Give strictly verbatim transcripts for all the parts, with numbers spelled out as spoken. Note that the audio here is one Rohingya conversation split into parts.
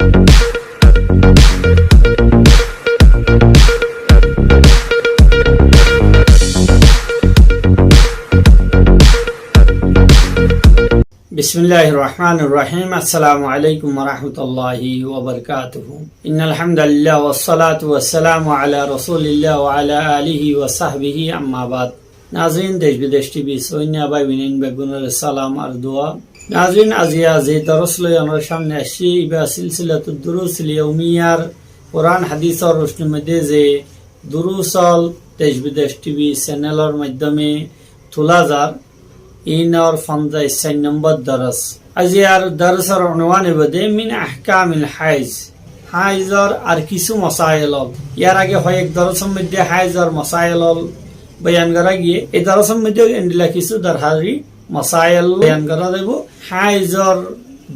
بسم الله الرحمن الرحيم. السلام عليكم ورحمة الله وبركاته. إن الحمد لله والصلاة والسلام على رسول الله وعلى آله وصحبه، أما بعد. Nazirin, Dec Bidec T V soinna bái boin beggúnore salam ar dua. Nazirin, aziya ze doros loi onórar samne aiccí, iba Silsilatud Durusil Yaumiyar Kuran Hadisor rucnir moidde ze durus ól Dec Bidec T V senelor maiddome tula zar, inor fonzaic sair nombor doros. Aziyar dorosor unwan óibo de min ahkamil haiz, haizor ar kissú mosail ól. Yar age hoyek dorosor moidde haizor mosail ól boyan gora giye, e dorosor moidde endilla kissú dorhari mosail boyan gora zaibo. Haizor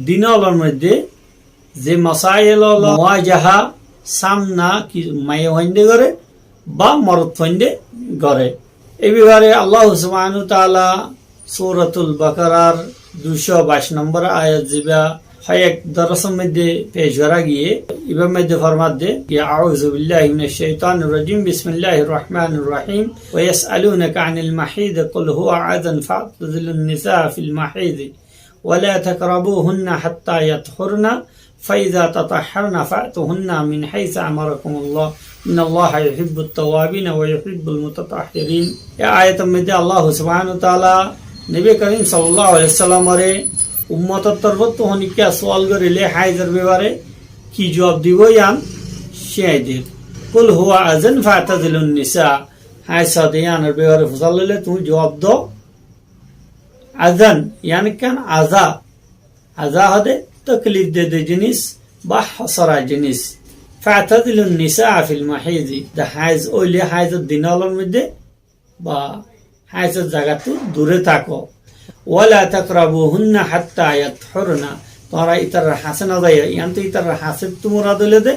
din ólor moidde ze mosail ól muwajaha, samna ki maiyafuainde gore ba morotfuainde gore. E bafare Allah subhanahu wa taala Suratul Bakarar duicó baic nombor ayat ziba hoyek dorosor moidde pec gora giye, ibar moidde formadde ki, أعوذ بالله من الشيطان الرجيم، بسم الله الرحمن الرحيم، ويسألونك عن المحيض، قل هو أذى فاعتزلوا النساء في المحيض، ولا تقربوهن حتى يطهرن، فإذا تطهرن فأتوهن من حيث أمركم الله، إن الله يحب التوابين ويحب المتطهرين. E ayator moidde Allah subhanahu wa taala Nobi Karim sallallahu alaihi wasallamore ummotor torfóttu honikka sual gorile haizor bafare ki juab dibo, iyan cíñai der. قل هو أذى فاعتزلوا النساء. Haiz hode iyanor bafare fusal loile tuñí juab do, azan, iyan ekkán aza. Aza hode toklif de de jinis ba hosora jinis. فاعتزلوا النساء في المحيض. De haiz óile haizor din ólor moidde ba haizor zagattu dure táko. ولا تقربوهن حتى يطهرن. Tuáñra ítarar hañse no zaiyo. Iyan to ítarar hañsettu murad óile de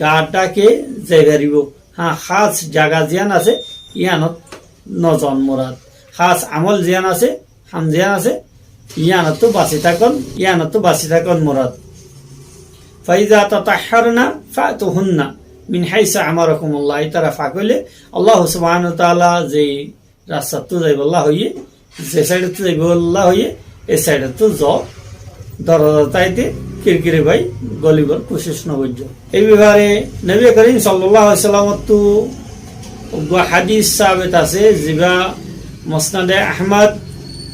gaar dháke zai faribo. Há, hás jaga ziyan asé, iyanot no zon murad. Hás amol ziyan asé, ham ziyan asé, iyanottu basi tákon, iyanottu basi tákon murad. فإذا تطهرن فأتوهن من حيث أمركم الله. Ítara fak óile Allah subhanahu wa taala ze rastattú zaibolla hoiye, ze saidottú zaibolla hoiye, e saidottú zo, doroza táite kirkiri bái golibar kucíc no goijjo. E bafare Nobi Karim sallallahu alaihi wasallamottu uggwá hadis sabit asé, ziba Musnade Ahmad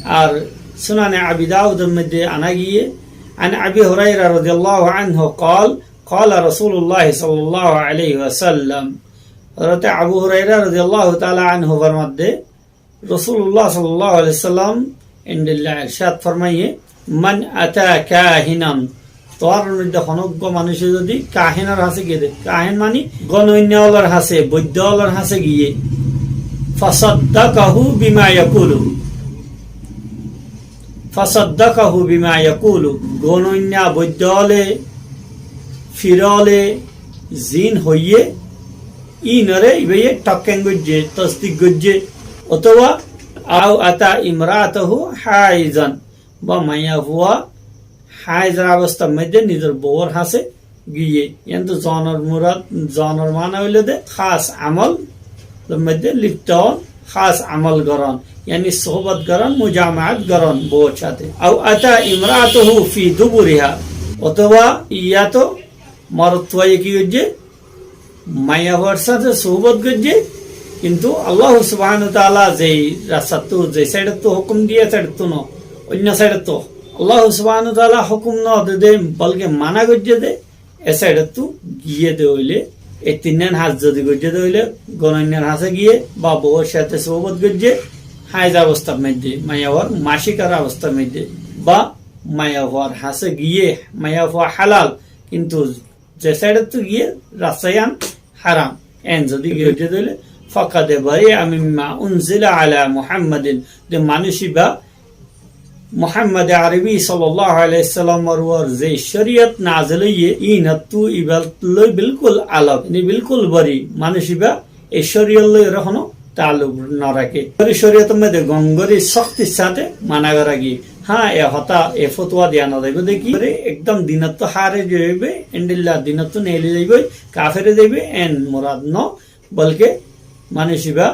ar Sunane Abi Dawudor moidde ana giye, عن أبي هريرة رضي الله عنه قال، قال رسول الله صلى الله عليه وسلم. Hozrote Abu Huraira radiyallahu taala anhu formadde, Rosulullah sallallahu alaihi wasallam endilla ircad formaiye, من أتى كاهنا, tuáñrar moidde honó uggwá manúice zodi kahinor hañse giye de, kahin mani gonoinna ólor hañse, boiddo ólor hañse giye, فصدقه بما يقول، فصدقه بما يقول, gonoinna boiddo óle, fir óle, ziín hoiyé, íinore ibáye thokken goijje, tosdik goijje, otóba أو أتى امرأته حائضا, ba maiyafua haizor obostar moidde nizor bouwor hañse giye. Iyan to zonor murad, zonor mana óilde hás amolor moidde lipto on, hás amol goron, yani sohbot goron, mujamaat goron bouwor sáte. أو أتى امرأته في دبرها, otóba iyan to morotfuaye ki goijje, maiyafuar sáte sohbot goijje, kintu Allah subhanahu wa taala ze rastattú, ze saidottú hukum diye, e saidottú no, oinno saidottú. Allah subhanahu wa taala hukum no de de, bolke mana goijje de, e saidottú giye de óile, e tinnan ham zodi goijje de óile, gonoinnar hañse giye, ba bouwor sáte sohbot goijje, haiz obostar moidde, maiyafuar masikar obostar moidde, ba maiyafuar hañse giye, maiyafua halal, kintu ze saidottú giye rasta iyan haram. En zodi giye de óile, فقد برئ مما أنزل على محمد, de manúic iba Muhammad Arabi sallallahu alaihi wasallamor uore ze córiyot nazil óiye, íinottú iba loi bilkul alok, yani bilkul bori. Manúic iba e córiyot loi ar honó taalluk no raké. Ar córiyotor moidde gom gori sóktir sáte mana gora giye. Há, e hotá, e fotuwa diya no zaibói de ki, ekdom dinottú hárej ói zaibói, endilla dinottú neeli zaibói, kafere zaibói, en murad no, bolke manúic ibá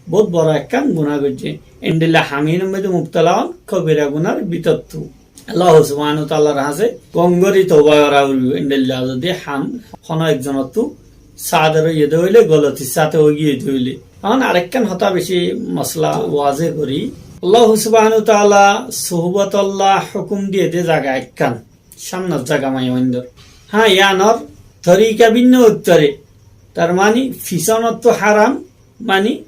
bout boro ekkán guná goijjé. Endilla ham inor moidde mubtala on kobira gunar bitottú. Allah subhanahu wa taalar hañsé gom gorí touba gorá foribó. Endilla zodi ham hono ekzonottú sáder óiye de óile, golotir sáte óiye de óile. Ehón arekkán hotá beci mosala waze gorí. Allah subhanahu wa taala suhbotolla hukum diye de zaga ekkán, samnor zaga maiyafuaindor. Há, iyanor torika binno óit fare. Tar mani fisonottú háram, mani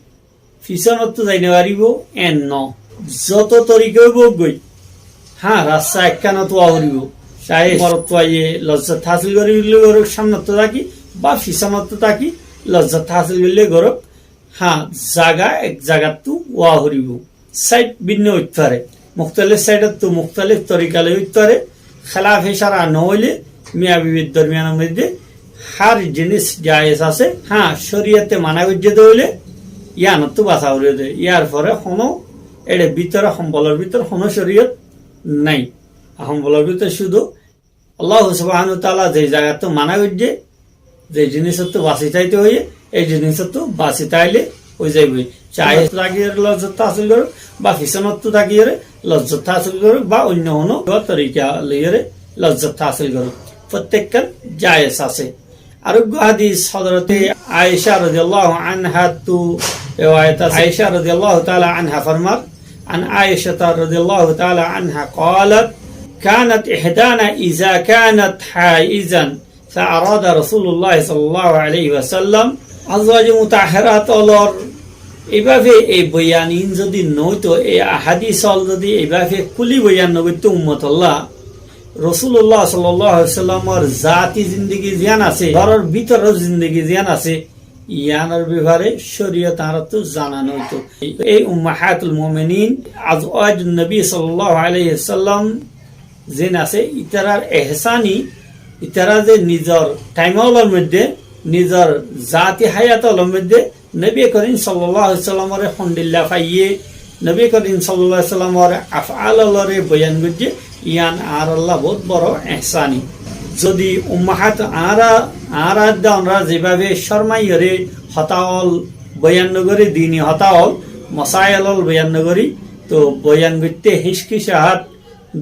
fisonottú zai no faribó, en no. Zoto torika óibou goi, há, rasta ekkánot wá foribó. Saé morotfuaye lozzot hásil goríle gorók, samnottú táki ba fisonottú táki lozzot hásil goríle gorók, há, zaga ek zagattú wá foribó. Said binno óit fare, muktalif saidottú muktalif torika loi óit fare. Helafe cara no óile miya bibir dormiyanor moidde hár jinis jayes asé. Há, coriyote mana goijjé de óile yanottú basa foribó de. Yar fore hono, ere bútore, hombolor bútore hono coriyot nai. Hombolor bútore cúdu Allah subhanahu wa taala ze zagattú mana goijjé, ze jinisottú basi táito hoiyé, ei jinisottú basi táile ói zaibói. Saé tákiyore lozzot hásil gorók ba fisonottú tákiyore lozzot hásil gorók ba oinno hono torika loiyore lozzot hásil gorók, fottekkán jayes asé. Ar uggwá hadis Hazrote Aisha radiyallahu anhattú rewayet asé. Aisha radiyallahu taala anha formar, عن عائشة رضي الله تعالى عنها قالت: كانت إحدانا إذا كانت حائضا فأراد رسول الله صلى الله عليه وسلم. Azwaje mutahharat ólor ibáfe e boyan in zodi no óito, e ahadis ól zodi ibáfe kúli boyan no goittó ummotolla, Rosulullah sallallahu alaihi wasallamor zati zindigi ziyan asé, góror bútoror zindigi ziyan asé, iyanor befare coriyot añárattú zana no óito. Ei Ummahatul Muminin, Azwajun Nabi sallallahu alaihi wasallam ziyan asé, itarar ehsani, itara ze nizor thaim ólor moidde, nizor zati hayat ólor moidde Nobi Korim sallallahu alaihi wasallamore hondilla faiyé, Nobi Korim sallallahu alaihi wasallamor afal ólore boyan goijjé, iyan añáralla bout boro ehsani. Zodi ummahat añára, añára edde onra zebáfe cormaiyore hotá ól boyan no gorí, dini hotá ól, mosail ól boyan no gorí, to boyan goitté híckicahat,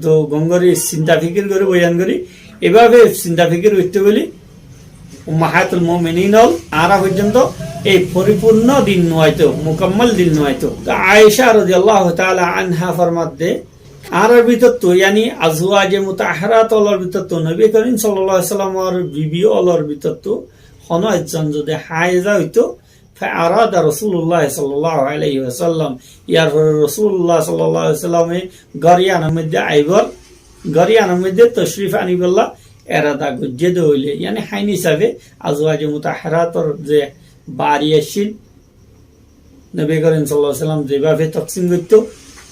to gom gorí sinta fikir gorí boyan gorí, ibáfe sinta fikir goitté buli Ummahatul Muminin ól añára foijjonto ei foripurno din no aito, mukammal din no aito. To Aisha radiyallahu taala anha formadde, añárar bútottu, yani azwaje mutahharat ólor bútottu, Nobi Korim sallallahu alaihi wasallamor bibi ólor bútottu hono ekzon zodi haiza óito, فأراد رسول الله صلى الله عليه وسلم, yar fore Rosulullah sallallahu alaihi wasallame gór iyanor moidde aibor, gór iyanor moidde tocrif anibolla erada goijjé de óile, yani háin hísafe azwaje mutahharator ze bari accíl, Nobi Korim sallallahu alaihi wasallam zebáfe toksim goittó,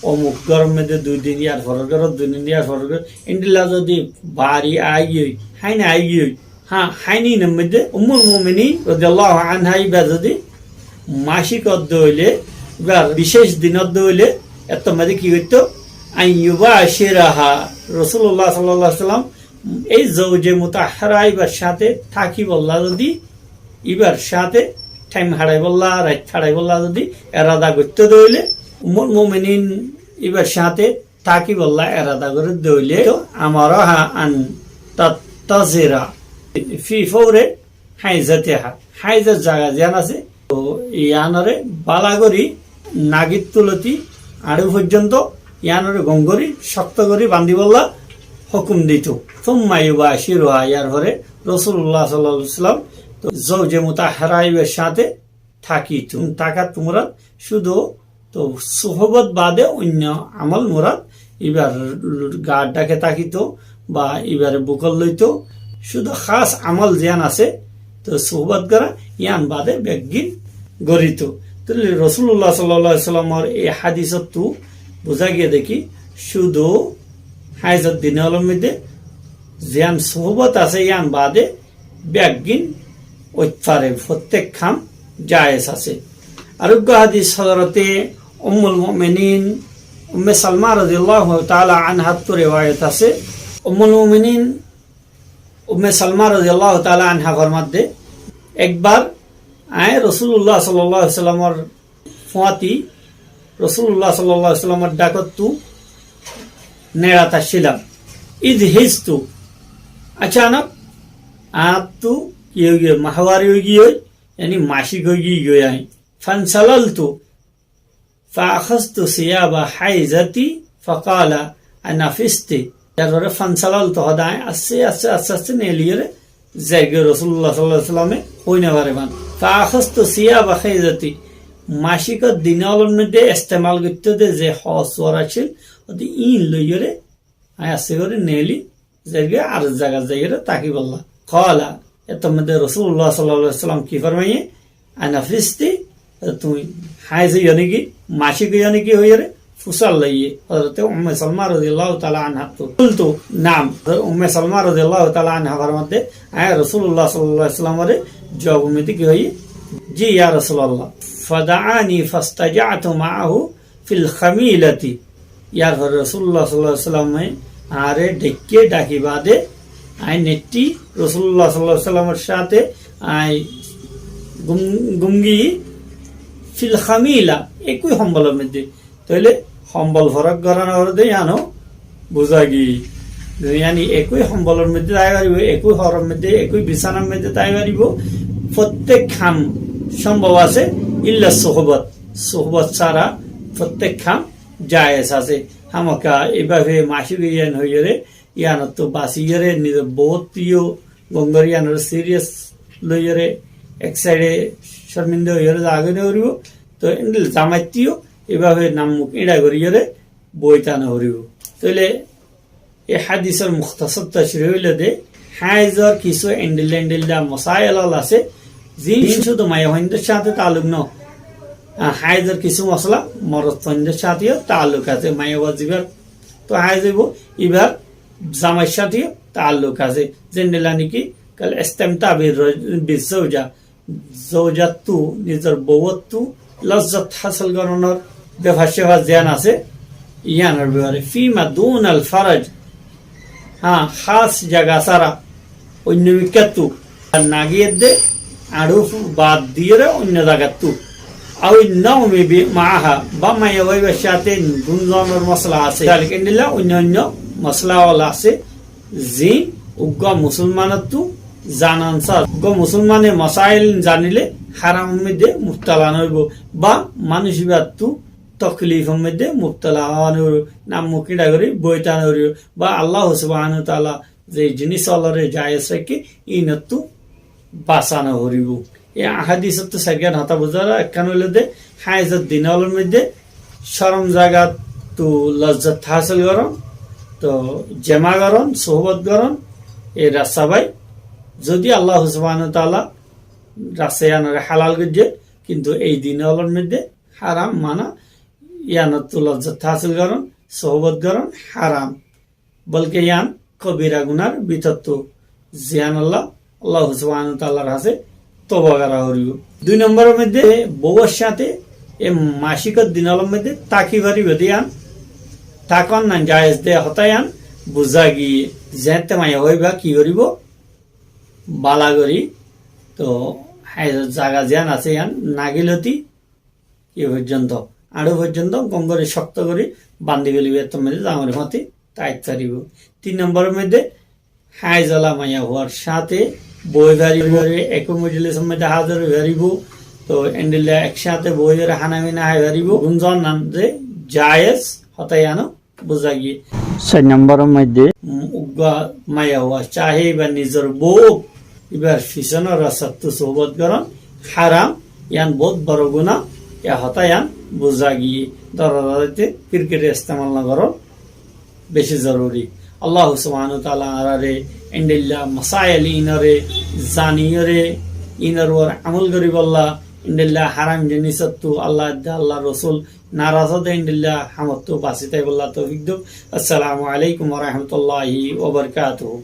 omuk góror moidde dui din, yar foror górot dui din, yar foror górot, endilla zodi bari aigiyói, háin aigiyói, há, háin inor moidde Ummul Muminin radiyallahu anha ibá zodi macik ódde óile, ibár bicéc din ódde óile, ettór moidde ki goittó? أن يباشرها, Rosulullah sallallahu alaihi wasallam ei zauje mutahhara ibár cáñte tákibolla zodi, ibár cáñte thaim haçaibolla, rait haçaibolla zodi erada goittó de óile, Ummul Muminin ibár cáñte tákibolla erada gorér de óile, to أمرها أن تتزر في فور حيضتها, haizor zaga ziyan asé, to iyanore bála gorí nagit tuloti añçu foijjonto iyanore gom gorí, cokto gorí bandibolla hukum dito. ثم يباشرها, yar fore Rosulullah sallallahu alaihi wasallam to zauje mutahhara ibár cáñte tákito. Tákat murad cúdu to suhbot bade oinno amol murad, ibár gaar dháke tákito ba ibáre bukot loito, cúdu hás amol ziyan asé, to suhbot gorá, iyan bade beggín gorito. Tóile Rosulullah sallallahu alaihi wasallamor ei hadisottu buzá giyé de ki, cúdu haizor din ólor moidde ziyan suhbot asé, iyan bade beggín óit fare, fottek ham jayes asé. Ar uggwá hadis Hazrote Ummul Muminin Umme Salma rodiyallahu taala anháttu rewayot asé, Ummul Muminin Umme Salma rodiyallahu taala anha formadde, ekbar añí Rosulullah sallallahu alaihi wasallamor fuáñti, Rosulullah sallallahu alaihi wasallamor dhákottu nerat accílam. Iz hiztu, acanak añáttu ki ói giyói, mahawari ói giyói, yani macik ói giyói añí. Fansalaltu, fa akhaztu siyaba haizati, fa qala, anafisti. Yar fore fansalaltu hoó de añí aste aste aste aste neeliyóre zaigói, Rosulullah sallallahu alaihi wasallame hoi no fare fán. Fa akhaztu siyaba haizati, macikor din ólor modde estemal goittó de ze hoos uore accíl, óde íin loiyóre añí aste gorí neeli zaigói, ar zagat zaiyóre tákibolla. Qala, ettór modde Rosulullah sallallahu alaihi wasallam ki formaiye? Anafisti, tuñí haiz óiyo né ki, macik óiyo né ki hoiyóre fusár laiye Hozrote Umme Salma rodiyallahu taala anháttu. Qultu, naam. Umme Salma rodiyallahu taala anha formadde, añí Rosulullah sallallahu alaihi wasallamore juab modde ki hoiyi? Ji, ya Rosulallah. Fadaani fastaja'tu ma'ahu fil khamilati. Yar fore Rosulullah sallallahu alaihi wasallame añáre dhaikké, dhaki bade añí netti Rosulullah sallallahu alaihi wasallamor sáte añí gum-, gumgi fil khamila, ekui hombolor modde. Tóile hombol forak gorana fore de yíano buzá giyé. Yani ekui hombolor modde tái faribo, ekui horor modde, ekui bisánar modde tái faribo. Fottek ham sombob asé, illa suhbot. Suhbot sára fottek ham jayez asé. Hámaka eibábe macik óiyan hoiyóre, yíanottu basiyóre, nizor bouwottu yó gom gorí yíanore serious loiyóre, ek saide corminda óiyóre zagói no foribo. Toi endilla zamaittú yó eibábe nam muk íñça goríyore boói tána foribo. Tóile e hádisor muktasar tocrih óilde, háizor kissú endilla endilla mosail ól asé, ziín cúdu maiyafuaindór sáte taalluk no. Ar háizor kissú mosala morotfuaindór sáte yó taalluk asé. Maiyafuar zibar to háiz óibo, ibar zamair sáte yó taalluk asé. Zendilla niki kal istimta bir roj-, bir zouja, zoujattú, nizor bouwottu lozzot hásil gorónor befar-sefar ziyán asé, yíanor befare. Fima dunal faraj, há, hás zaga sára, oinno mikkáttú, ar nagiyedde añçu bad diyóre oinno zagattú. Awi naumi bi maaha, ba maiyafua ibar sáte gúmzonor mosala asé. Zalik endilla oinno oinno mosala ól asé. Ziín uggúa musolmanottú zanan sar. Uggúa musolmane mosail zanile háramor modde mubtala no óibo, ba manúic íbattú toklifor modde mubtala ówa no foribo, nam muk íñça gorí boói tána foribo, ba Allah subhanahu wa taala ze jinis ólore jayez raikké, íinottú basa no foribo. E hádisottú sairgán hotá buzá za, ekkán óilde háizor din ólor modde corom zagattú lozzot hásil gorón, to jema gorón, suhbot gorón, e rasta bái, zodi Allah subhanahu wa taala rasta yíanore halal goijjé, kintu ei din ólor modde háram, mana, yíanottú lozzot hásil gorón, suhbot gorón háram. Bolke yían kobira gunar bútottu, ziyánolla Allah subhanahu wa taalar hañsé toba gora foribo. Dui nomboror modde bouwor sáte e macikor din ólor modde táki faribo de yían, tákon na jayez de hotá yían buzá giyé. Zeéñtte maiyafua íba ki goribo? Bála gorí, to, háizor zaga ziyán asé yían nagiloti ki foijjonto, añçu foijjonto gom gorí cokto gorí bandi felibo, ettór modde zañgori fúañti táit faribo. Tin nomboror modde háizola maiyafuar sáte boói faribo, ekó mojlisor modde házir ói faribo. To endilla ek sáte boói fari hána fina hái faribo. Gúmzon nan ze jayez hotá yíano buzá giyé. Sair nomboror modde, um, uggúa maiyafua sahe íba nizor bou, íbar fisónor rastattú suhbot gorón háram, yían bout boro guná, e hotá yían buzá giyé. Dóro dóroitte kirkiri estemal no gorón, beci zoruri. Allah subhanahu wa taala añárare endilla mosail ínore zaniyóre, ínor uore amol goríbolla, endilla háram jinisottú Allah edde Allar Rosul naraz óde endilla hamottú basi táibolla toufik douk. Assalamu alaikum wa rahmatullahi wa barakatuhu.